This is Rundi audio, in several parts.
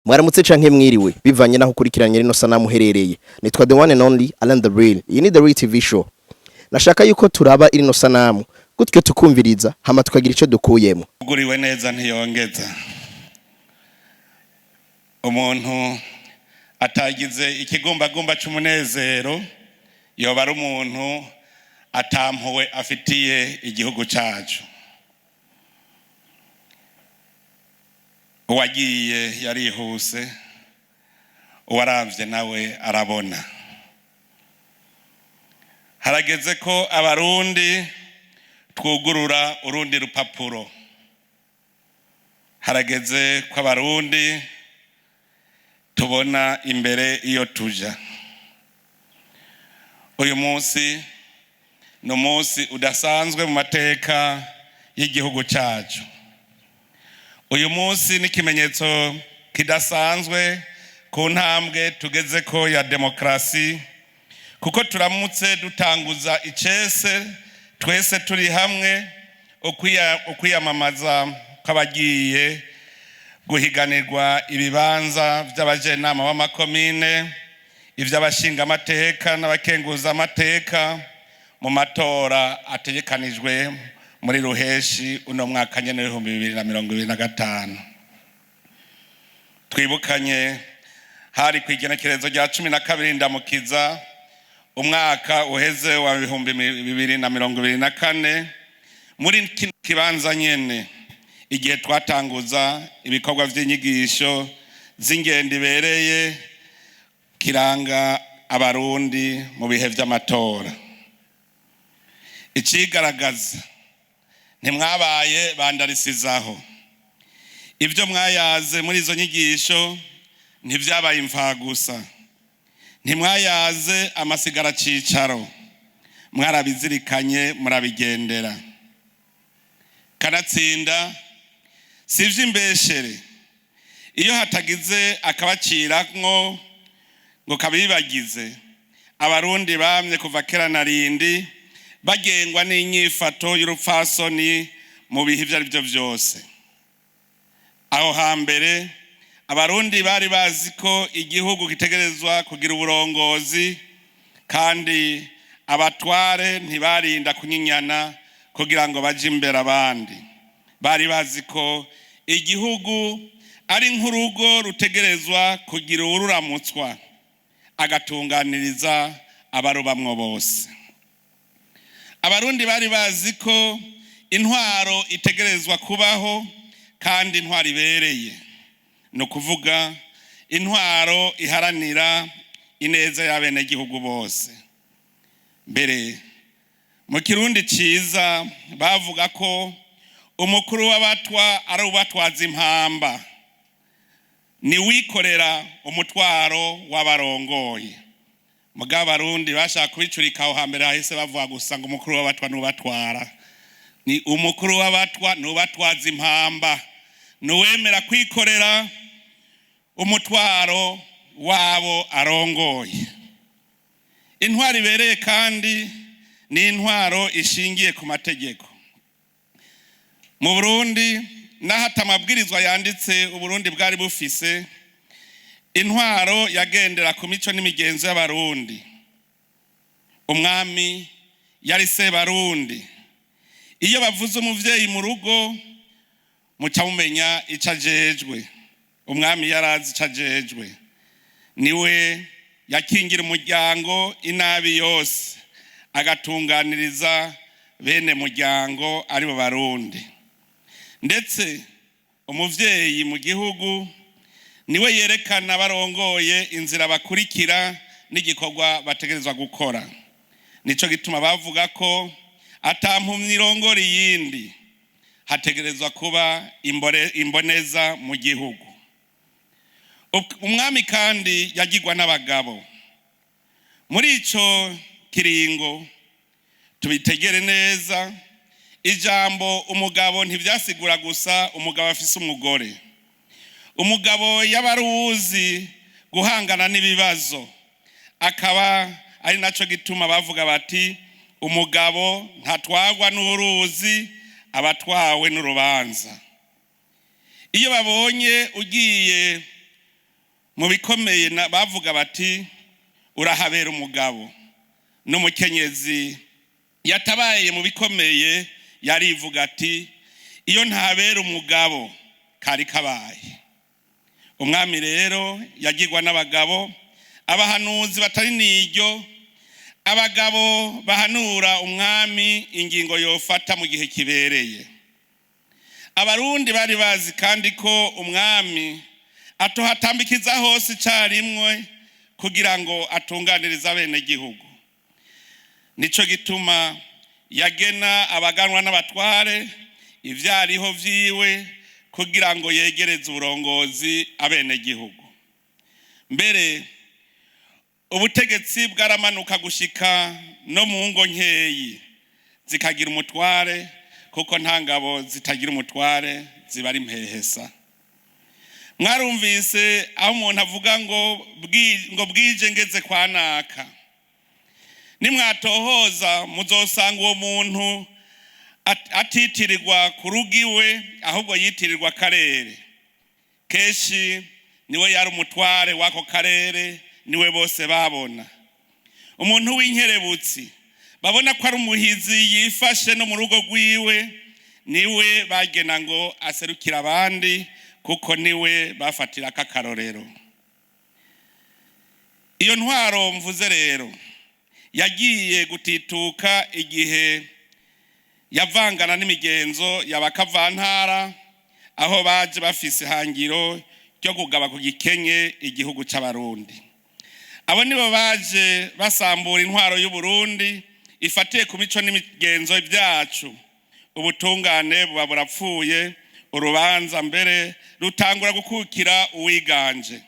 Mwaramutse canke mwiriwe, bivanye naho ukurikiranye rino sanamu uherereye. Nitwa the one and only Alan the Real. Iyi ni The Real TV Show. Nashaka yuko turaba irino sanamu gutyo, tukumviriza, hama tukagira ico dukuyemo. Uguriwe neza ntiyongeza. Umuntu atagize ikigumbagumba c'umunezero yoba ari umuntu atampuwe afitiye igihugu cacu. Uwagiye yarihuse, uwaravye nawe arabona. Harageze ko Abarundi twugurura urundi rupapuro. Harageze ko Abarundi tubona imbere iyo tuja. Uyu munsi ni umunsi udasanzwe mu mateka y'igihugu cyacu. Uyu munsi ni ikimenyetso kidasanzwe ku ntambwe tugeze ko ya demokarasi, kuko turamutse dutanguza icese twese turi hamwe ukwiyamamaza kw'abagiye guhiganirwa ibibanza by'abajenama b'amakomine, iby'abashingamateka n'abakenguzamateka mu matora ategekanijwe muri ruheshi uno mwaka nyene w'2025. Twibukanye, hari ku igenekerezo rya 12 Ndamukiza umwaka uheze wa 2024, muri kino kibanza nyene, igihe twatanguza ibikorwa vy'inyigisho z'ingendo ibereye kiranga Abarundi mu bihe vy'amatora. Icigaragaza, ntimwabaye bandarisizaho. Ibyo mwayaze muri izo nyigisho ntibyabaye imfagusa, ntimwayaze amasigara cicaro, mwarabizirikanye, murabigendera. Kanatsinda si ivy'imbeshere, iyo hatagize akabaciramwo ngo kabibagize. Abarundi bamye kuva kera na rindi bagengwa n'inyifato y'urupfasoni mu bihe ibyo ari byo byose. Aho hambere Abarundi bari bazi ko igihugu gitegerezwa kugira uburongozi, kandi abatware ntibarinda kunyinyana kugira ngo baje imbere abandi. Bari bazi ko igihugu ari nk'urugo rutegerezwa kugira uwururamutswa agatunganiriza abarubamwo bose. Abarundi bari bazi ko intwaro itegerezwa kubaho, kandi intwaro ibereye, ni ukuvuga intwaro iharanira ineza y'abenegihugu bose. Mbere mu Kirundi ciza bavuga ko umukuru w'Abatwa ari ubatwaza impamba, ni wikorera umutwaro w'abarongoye. Mugabo Abarundi bashaka kubicurika, aho hambere hahise bavuga gusa ngo umukuru w'Abatwa nubatwara. Ni umukuru w'Abatwa nubatwaza impamba, nuwemera kwikorera umutwaro wabo arongoye. Intwaro ibereye kandi ni intwaro ishingiye ku mategeko. Mu Burundi, n'aho amabwirizwa yanditse Uburundi bwari bufise, intwaro yagendera ku mico n'imigenzo y'Abarundi. Umwami yari Sebarundi. Iyo bavuze umuvyeyi mu rugo, muca mumenya ico ajejwe. Umwami yarazi ico ajejwe: niwe yakingira umuryango inabi yose, agatunganiriza bene muryango, aribo Barundi. Ndetse umuvyeyi mu gihugu niwe yerekana barongoye inzira bakurikira n'igikorwa bategerezwa gukora. Nico gituma bavuga ko atampumyi irongora iyindi, hategerezwa kuba imboneza mu gihugu. Umwami kandi yagirwa n'abagabo muri ico kiringo. Tubitegere neza, ijambo umugabo ntibyasigura gusa umugabo afise umugore. Umugabo yaba ari uwuzi guhangana n'ibibazo, akaba ari naco gituma bavuga bati: Umugabo ntatwagwa n'uruzi, abatwawe n'urubanza. Iyo babonye ugiye mu bikomeye, bavuga bati: "Urahabera umugabo." N'umukenyezi yatabaye mu bikomeye yarivuga ati: "Iyo ntabera umugabo, kari kabaye." Umwami rero yagirwa n'abagabo, abahanuzi batari n'iryo, abagabo bahanura umwami ingingo yofata mu gihe kibereye. Abarundi bari bazi kandi ko umwami atohatambikiza hose icarimwe kugira ngo atunganirize abenegihugu. Nico gituma yagena abaganwa n'abatware, ivyariho vyiwe, kugira ngo yegereze uburongozi abenegihugu. Mbere ubutegetsi bwaramanuka gushika no mu ngo nkeyi zikagira umutware, kuko nta ngabo zitagira umutware, ziba ari impehesa. Mwarumvise aho umuntu avuga ngo "Bwije ngeze kwa naka." Nimwatohoza muzosanga uwo muntu atitirirwa ku rugo iwe, ahubwo yitirirwa akarere. Kenshi niwe yari umutware w'ako karere, niwe bose babona, umuntu w'inkerebutsi babona ko ari umuhizi yifashe no mu rugo rwiwe. Niwe bagena ngo aserukire abandi, kuko niwe bafatira akarorero. Iyo ntwaro mvuze rero yagiye gutituka igihe yavangana n'imigenzo y'abakavantara, aho baje bafise ihangiro ryo kugaba ku gikenye igihugu c'Abarundi. Abo nibo baje basambura intwaro y'Uburundi ifatiye ku mico n'imigenzo byacu. Ubutungane buba burapfuye, urubanza mbere rutangura gukukira uwiganje.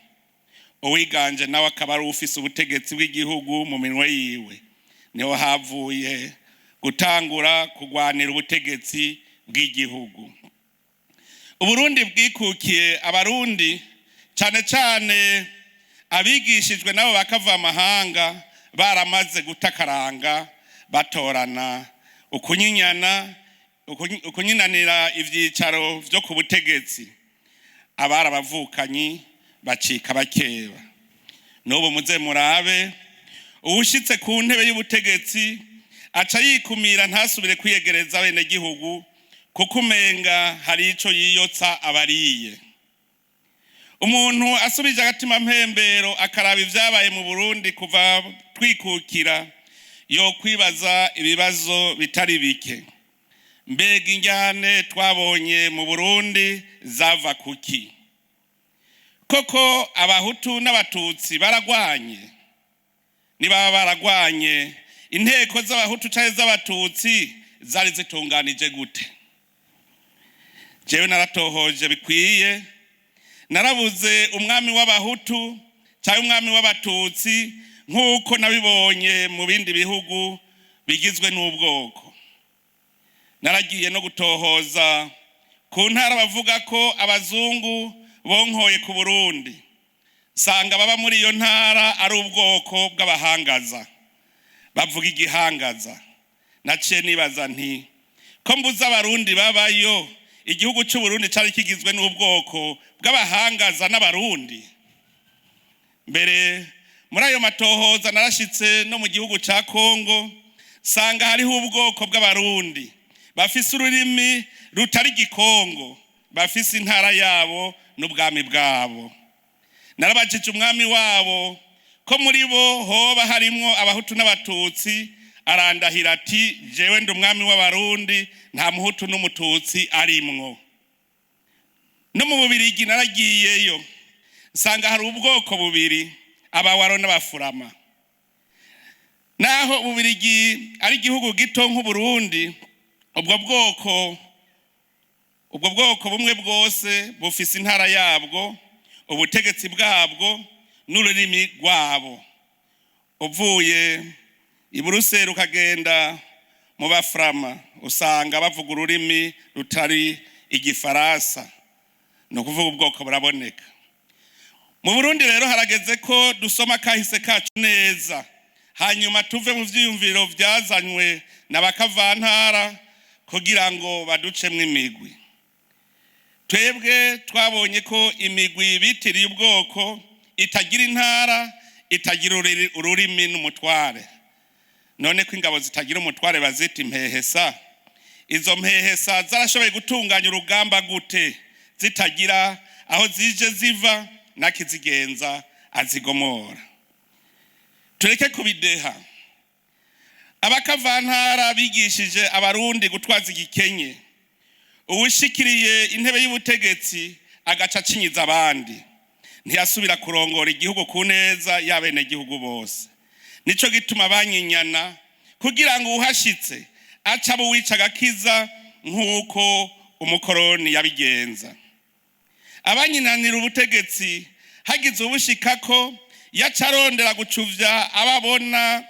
Uwiganje nawe akaba ari ufise ubutegetsi bw'igihugu mu minwe yiwe. Niho havuye gutangura kugwanira ubutegetsi bw'igihugu. Uburundi bwikukiye, Abarundi cyane cyane abigishijwe nabo bakava amahanga baramaze gutakaranga, batorana ukunyinyana, ukunyinanira ivyicaro vyo ku butegetsi. Abari abavukanyi bacika bakeba. N'ubu muze murabe, uwushitse ku ntebe y'ubutegetsi aca yikumira, ntasubire kwiyegereza abenegihugu, kuko umenga hari ico yiyotsa abariye. Umuntu asubije agatima mpembero akaraba ivyabaye mu Burundi kuva twikukira, yo kwibaza ibibazo bitari bike. Mbega injyane twabonye mu Burundi zava kuki? Koko Abahutu n'Abatutsi baragwanye? Nibaba baragwanye, inteko z'Abahutu canke z'Abatutsi zari zitunganije gute? Jewe naratohoje bikwiye, narabuze umwami w'Abahutu cyangwa umwami w'Abatutsi nk'uko nabibonye mu bindi bihugu bigizwe n'ubwoko. Naragiye no gutohoza ku ntara bavuga ko abazungu bonkoye ku Burundi, sanga baba muri iyo ntara ari ubwoko bw'Abahangaza, bavuga Igihangaza. Naciye nibaza nti: "Ko mbuze Abarundi babayo, igihugu cy'u Burundi cyari kigizwe n'ubwoko bw'Abahangaza n'Abarundi?" Mbere muri ayo matohoza narashitse no mu gihugu ca Kongo, sanga hariho ubwoko bw'Abarundi bafise ururimi rutari Igikongo, bafise intara yabo n'ubwami bwabo. Narabajije umwami wabo ko muri bo hoba harimwo Abahutu n'Abatutsi, arandahira ati: "Jewe ndi umwami w'Abarundi, nta Muhutu n'Umututsi arimwo." No mu Bubirigi naragiyeyo, nsanga hari ubwoko bubiri, Abawaro n'Abafurama. Naho Ububirigi ari igihugu gito nk'Uburundi, ubwo bwoko bumwe bwose bufise intara yabwo, ubutegetsi bwabwo n'ururimi rwabo. Uvuye i Buruseli ukagenda mu Bafurama, usanga bavuga ururimi rutari Igifaransa. Ni ukuvuga ubwoko buraboneka. Mu Burundi rero harageze ko dusoma kahise kacu neza. Hanyuma tuve mu vyiyumviro vyazanywe na bakavantara kugira ngo baducemwo imigwi. Twebwe twabonye ko imigwi bitiriye ubwoko itagira intara, itagira ururimi n'umutware. None ko ingabo zitagira umutware bazita impehesa, izo mpehesa zarashoboye gutunganya urugamba gute zitagira aho zije ziva n'akizigenza azigomora? Tureke kubideha. Abakavantara bigishije Abarundi gutwaza igikenye. Uwushikiriye intebe y'ubutegetsi agaca acinyiza abandi, ntiyasubira kurongora igihugu ku neza y'abenegihugu bose. Nico gituma banyinyana kugira ngo uwuhashitse aca abo uwica agakiza, nk'uko umukoroni yabigenza. Abanyinanira ubutegetsi, hagize ubushikako, yaca arondera gucuvya ababona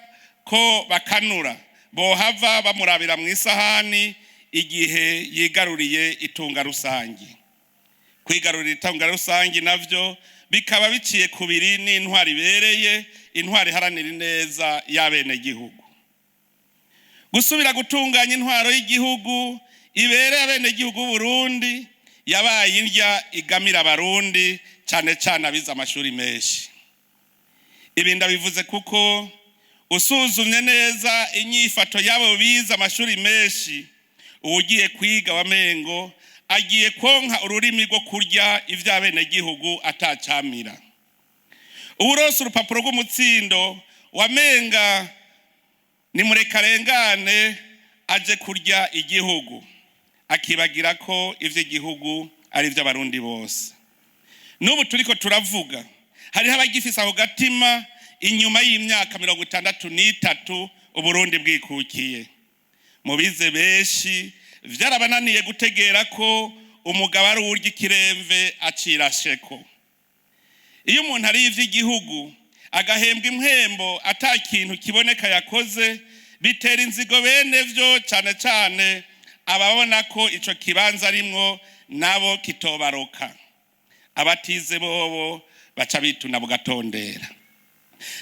ko bakanura, bohava bamurabira mu isahani igihe yigaruriye itunga rusangi. Kwigarurira itunga rusangi navyo bikaba biciye kubiri n'intwari ibereye, intwari iharanira ineza y'abenegihugu. Gusubira gutunganya intwaro y'igihugu ibereye abenegihugu b'Uburundi yabaye indya igamira Abarundi, cyane cyane abize amashuri menshi. Ibi ndabivuze kuko usuzumye neza inyifato y'abo bize amashuri menshi, uwugiye kwiga wamengo agiye konka ururimi rwo kurya ivy'abenegihugu atacamira. Uwuronse urupapuro rw'umutsindo wamenga nimurekarengane aje kurya igihugu, akibagira ko ivy'igihugu ari ivy'Abarundi bose. N'ubu turiko turavuga hariho abagifise ako gatima inyuma y'imyaka 63 Uburundi bwikukiye. Mu bize benshi vyarabananiye gutegera ko umugabo ari uwurya ikiremve acirasheko. Iyo umuntu ariye ivy'igihugu agahembwa impembo ata kintu kiboneka yakoze, bitera inzigo bene vyo, cane cane ababona ko ico kibanza arimwo nabo kitobaroka. Abatize bobo baca bituna bugatondera.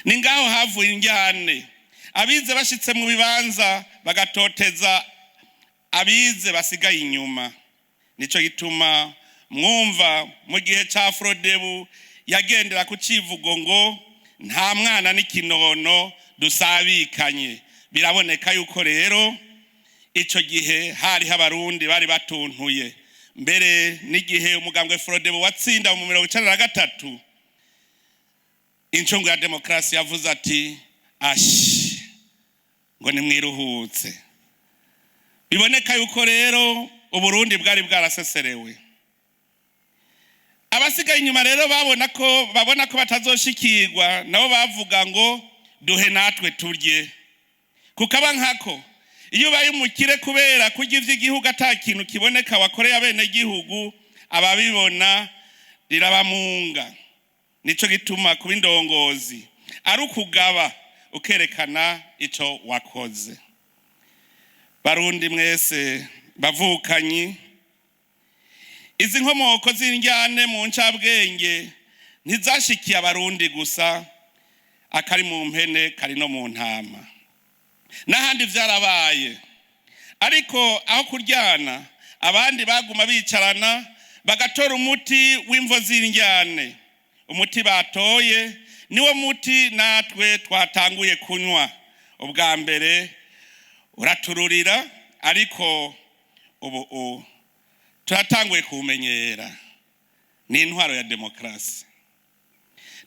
Ni ngaho havuye injyane, abize bashitse mu bibanza bagatoteza abize basigaye inyuma. Nico gituma mwumva mu gihe ca Frodebu yagendera ku civugo ngo nta mwana n'ikinono dusabikanye. Biraboneka yuko rero ico gihe hariho Abarundi bari batuntuye. Mbere n'igihe umugambwe Frodebu watsinda mu 93, incungu ya demokarasi yavuze ati ashi ngo nimwiruhutse. Biboneka yuko rero Uburundi bwari bwaraseserewe. Abasigaye inyuma rero babona ko batazoshikirwa, nabo bavuga ngo duhe natwe turye. Kukaba nkako iyo ubaye umukire kubera kurya ivy'igihugu ata kintu kiboneka wakoreye abenegihugu, ababibona rirabamunga. Nico gituma kuba indongozi ari ukugaba, ukerekana ico wakoze. Barundi mwese bavukanyi, izi nkomoko z'indyane mu ncabwenge ntizashikiye Abarundi gusa. Akari mu mpene kari no mu ntama, n'ahandi vyarabaye. Ariko aho kuryana, abandi baguma bicarana bagatora umuti w'imvo z'indyane. Umuti batoye niwo muti natwe twatanguye kunywa. Ubwa mbere uratururira, ariko ubu turatanguye kuwumenyera. Ni intwaro ya demokarasi.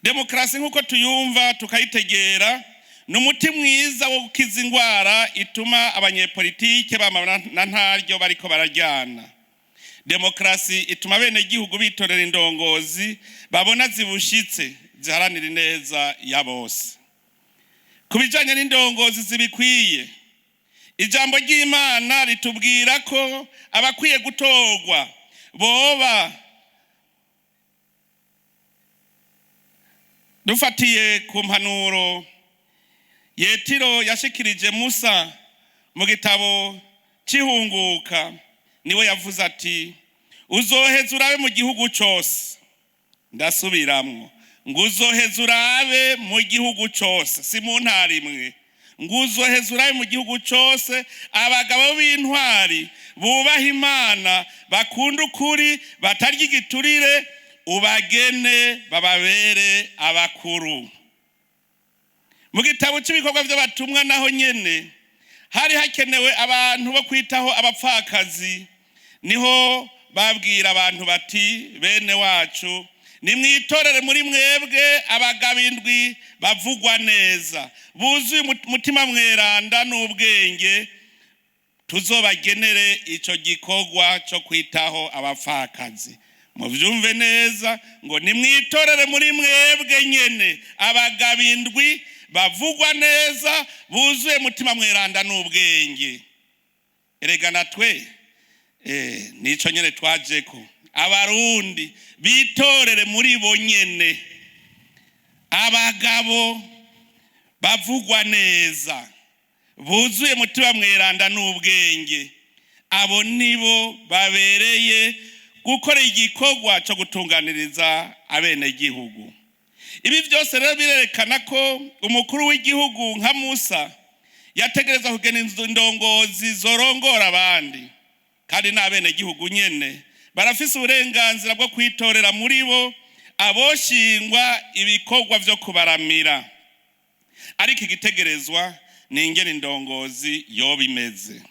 Demokarasi nk'uko tuyumva tukayitegera ni umuti mwiza wo gukiza indwara ituma abanyepolitike bama na ntaryo bariko bararyana. Demokarasi ituma bene igihugu bitorera indongozi babona zibushitse, ziharanira ineza ya bose. Ku bijanye n'indongozi zibikwiye, ijambo ry'Imana ritubwira ko abakwiye gutorwa boba, dufatiye ku mpanuro Yetiro yashikirije Musa mu gitabo cy'ihunguka, niwe yavuze ati uzoheza urabe mu gihugu cyose. Ndasubiramwo Ngo uzoheza urabe mu gihugu cose, si mu ntara imwe, ngo uzoheza urabe mu gihugu cose abagabo b'intwari bubaha Imana, bakunda ukuri, batarya igiturire, ubagene bababere abakuru. Mu gitabo cy'ibikorwa by'abatumwa naho nyene hari hakenewe abantu bo kwitaho abapfakazi. Niho babwira abantu bati: "Bene wacu, nimwitorere muri mwebwe abagabo indwi bavugwa neza, buzuye umutima mweranda n'ubwenge, tuzobagenere ico gikorwa cyo kwitaho abapfakazi." Muvyumve neza, ngo nimwitorere muri mwebwe nyene abagabo indwi bavugwa neza, buzuye mutima mweranda n'ubwenge. Erega natwe nico nyene twajeko. Abarundi bitorere muri bo nyene abagabo bavugwa neza, buzuye mutima mweranda n'ubwenge. Abo nibo babereye gukora igikorwa cyo gutunganiriza abenegihugu. Ibi byose rero birerekana ko umukuru w'igihugu nka Musa yategereza kugena indongozi zorongora abandi. Kandi n'abenegihugu nyene barafise uburenganzira bwo kwitorera muri bo aboshingwa ibikorwa vyo kubaramira. Ariko igitegerezwa ni ingene indongozi yoba imeze: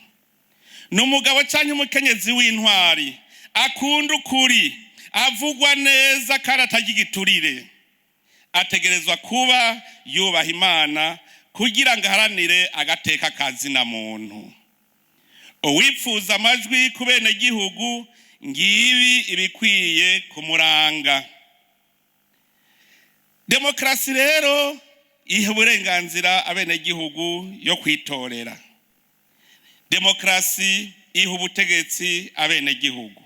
ni umugabo cyangwa umukenyezi w'intwari, akunda ukuri, avugwa neza kandi atarya igiturire. Ategerezwa kuba yubaha Imana kugira ngo aharanire agateka kazina muntu. Uwipfuza amajwi ku benegihugu, ngibi ibikwiye kumuranga. Demokarasi rero iha uburenganzira abenegihugu yo kwitorera. Demokarasi iha ubutegetsi abenegihugu.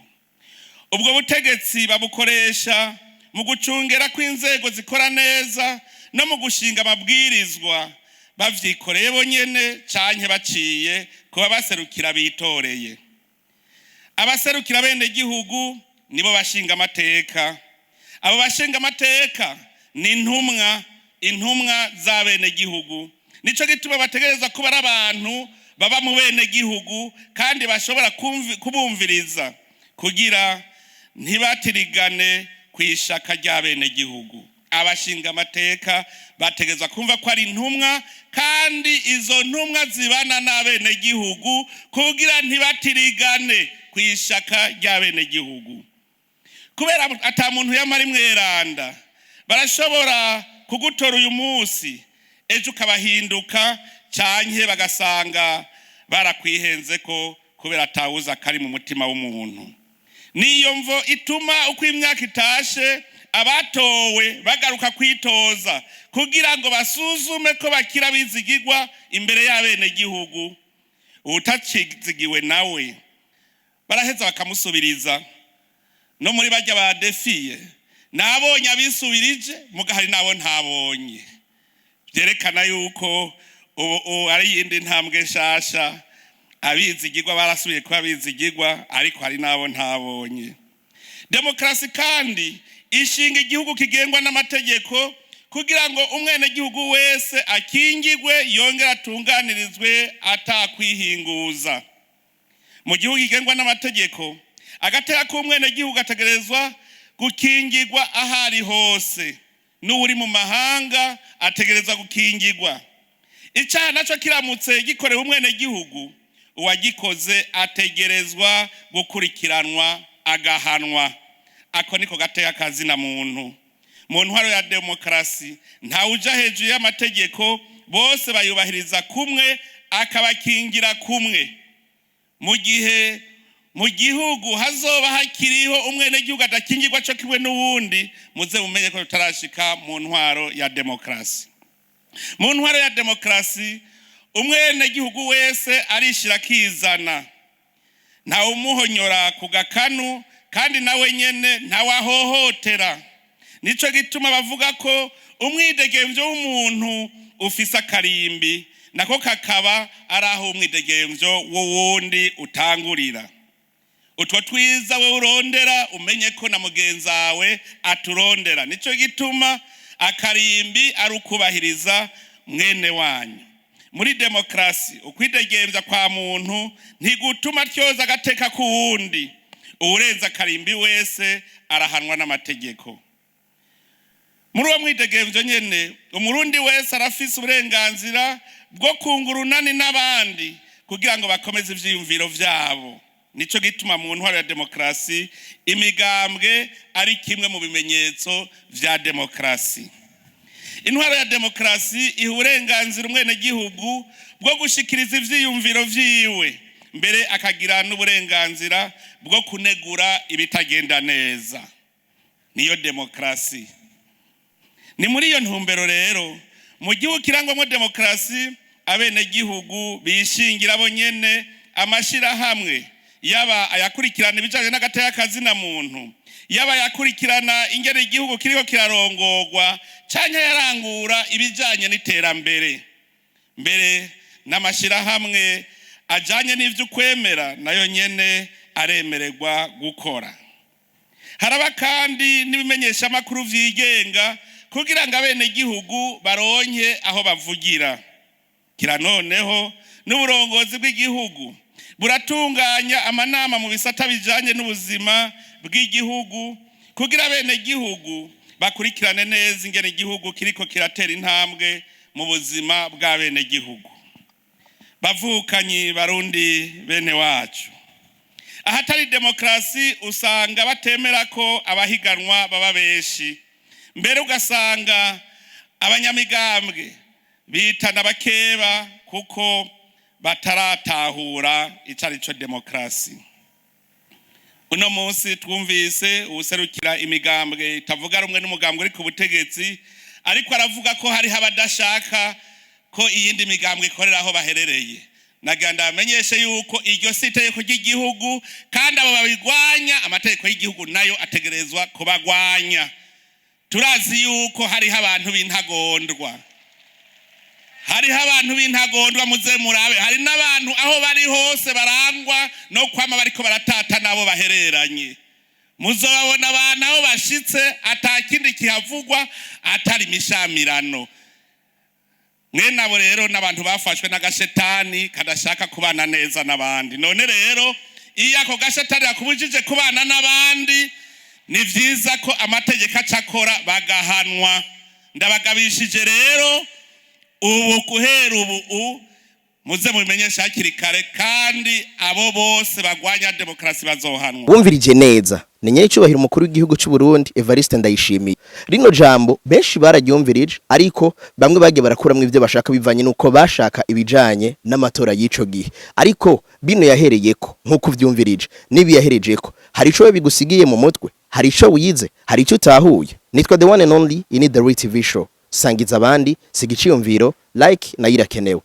Ubwo butegetsi babukoresha mu gucungera ko inzego zikora neza no mu gushinga amabwirizwa, bavyikoreye bonyene canke baciye kuba baserukira bitoreye. Abaserukira abenegihugu nibo bashinga amateka. Abo bashinga amateka ni intumwa, intumwa z'abenegihugu. Nico gituma bategerezwa kuba ari abantu baba mu benegihugu kandi bashobora kubumviriza kugira ntibatirigane ku ishaka ry'abenegihugu. Abashinga amateka bategerezwa kumva ko ari intumwa, kandi izo ntumwa zibana n'abenegihugu kugira ntibatirigane ku ishaka ry'abenegihugu. Kubera ata muntu yamara imweranda, barashobora kugutora uyu munsi, ejo ukabahinduka, canke bagasanga barakwihenze ko, kubera atawuza kari mu mutima w'umuntu. Niyo mvo ituma uko imyaka itashe abatowe bagaruka kwitoza kugira ngo basuzume ko bakira bizigirwa imbere y'abenegihugu. Utakizigiwe nawe baraheza bakamusubiriza. No muri bajya badefiye, nabonye abisubirije, muga hari nabo ntabonye. Byerekana yuko ubu ari iyindi ntambwe nshasha. Abizigirwa barasubiye kuba abizigirwa, ariko hari nabo ntabonye. Demokarasi kandi ishinga igihugu kigengwa n'amategeko kugira ngo umwenegihugu wese akingigwe yongere atunganirizwe atakwihinguza. Mu gihugu kigengwa n'amategeko, agateka k'umwenegihugu ategerezwa gukingirwa aho ari hose. N'uri mu mahanga ategerezwa gukingirwa. Icyaha nacyo kiramutse gikorewe umwenegihugu, uwagikoze ategerezwa gukurikiranwa agahanwa. Ako niko gateka kazina muntu. Mu ntwaro ya demokarasi, ntawuja hejuru y'amategeko, bose bayubahiriza kumwe, akabakingira kumwe. Mu gihe mu gihugu hazoba hakiriho umwenegihugu adakingirwa co kimwe n'uwundi, muze mumenye ko tutarashika mu ntwaro ya demokarasi. Mu ntwaro ya demokarasi, umwenegihugu wese arishira akizana, ntawe umuhonyora ku gakanu, kandi nawe nyene ntawahohotera. Nico gituma bavuga ko umwidegemvyo w'umuntu ufise akarimbi, nako kakaba ari aho umwidegemvyo w'uwundi utangurira. Utwo twiza we urondera, umenye ko na mugenzi wawe aturondera. Nico gituma Akarimbi ari ukubahiriza mwene wanyu. Muri demokarasi, ukwidegembya kwa muntu ntigutuma atyoza agateka k'uwundi. Uwurenza akarimbi wese arahanwa n'amategeko. Muri uwo mwidegemvyo nyene, Umurundi wese arafise uburenganzira bwo kunga urunani n'abandi kugira ngo bakomeze ivyiyumviro vyabo. Nico gituma mu ntwaro ya demokarasi imigambwe ari kimwe mu bimenyetso vya demokarasi. Intwaro ya demokarasi iha uburenganzira umwenegihugu bwo gushikiriza ivyiyumviro vyiwe, mbere akagira n'uburenganzira bwo kunegura ibitagenda neza. Niyo demokarasi. Ni muri iyo ntumbero rero, mu gihugu kirangwamo demokarasi, abenegihugu bishingira bo nyene amashirahamwe, yaba ayakurikirana ibijanye n'agateka kazina muntu, yaba ayakurikirana ingene igihugu kiriko kirarongorwa, canke yarangura ibijanye n'iterambere. Mbere n'amashirahamwe ajanye n'ivy'ukwemera nayo nyene aremererwa gukora. Haraba kandi n'ibimenyeshamakuru vyigenga kugira ngo abenegihugu baronke aho bavugira. Kira noneho n'uburongozi bw'igihugu buratunganya amanama mu bisata bijanye n'ubuzima bw'igihugu kugira abenegihugu bakurikirane neza ingene igihugu kiriko kiratera intambwe mu buzima bw'abenegihugu. Bavukanyi Barundi bene wacu, ahatari demokarasi usanga batemera ko abahiganwa baba benshi. Mbere ugasanga abanyamigambwe bitana bakeba kuko bataratahura ico ari co demokarasi. Uno munsi twumvise uwuserukira imigambwe itavuga rumwe n'umugambwe uri ku butegetsi, ariko aravuga ko hariho abadashaka ko iyindi migambwe ikorera aho baherereye. Nagira ndabamenyeshe yuko iryo si itegeko ry'igihugu, kandi abo babigwanya amategeko y'igihugu nayo ategerezwa kubagwanya. Turazi yuko hariho abantu b'intagondwa, hariho abantu b'intagondwa. Muze murabe, hari n'abantu aho bari hose barangwa no kwama bariko baratata n'abo bahereranye. Muzobabona abantu aho bashitse ata kindi kihavugwa atari imishamirano. Mwene abo rero n'abantu bafashwe n'agashetani kadashaka kubana neza n'abandi. None rero iyo ako gashetani kakubujije kubana n'abandi, ni vyiza ko amategeko aca akora, bagahanwa. Ndabagabishije rero ubu, guhera ubu muze mubimenyeshe hakiri kare, kandi abo bose bagwanya demokarasi bazohanwa. Wumvirije neza, ni nyerecyubahiro umukuru w'igihugu cy'u Burundi Evariste Ndayishimiye. Rino jambo benshi bararyumvirije, ariko bamwe bagiye barakuramwo ivyo bashaka bivanye nuko bashaka ibijanye n'amatora y'ico gihe. Ariko bino yahereyeko, nk'uko uvyumvirije nibi yaherejeko, hari ico bigusigiye mu mutwe, hari ico wize, hari ico utahuye. Nitwa The One and Only in the Real TV Show. Sangiza abandi, siga iciyumviro, like nayo irakenewe.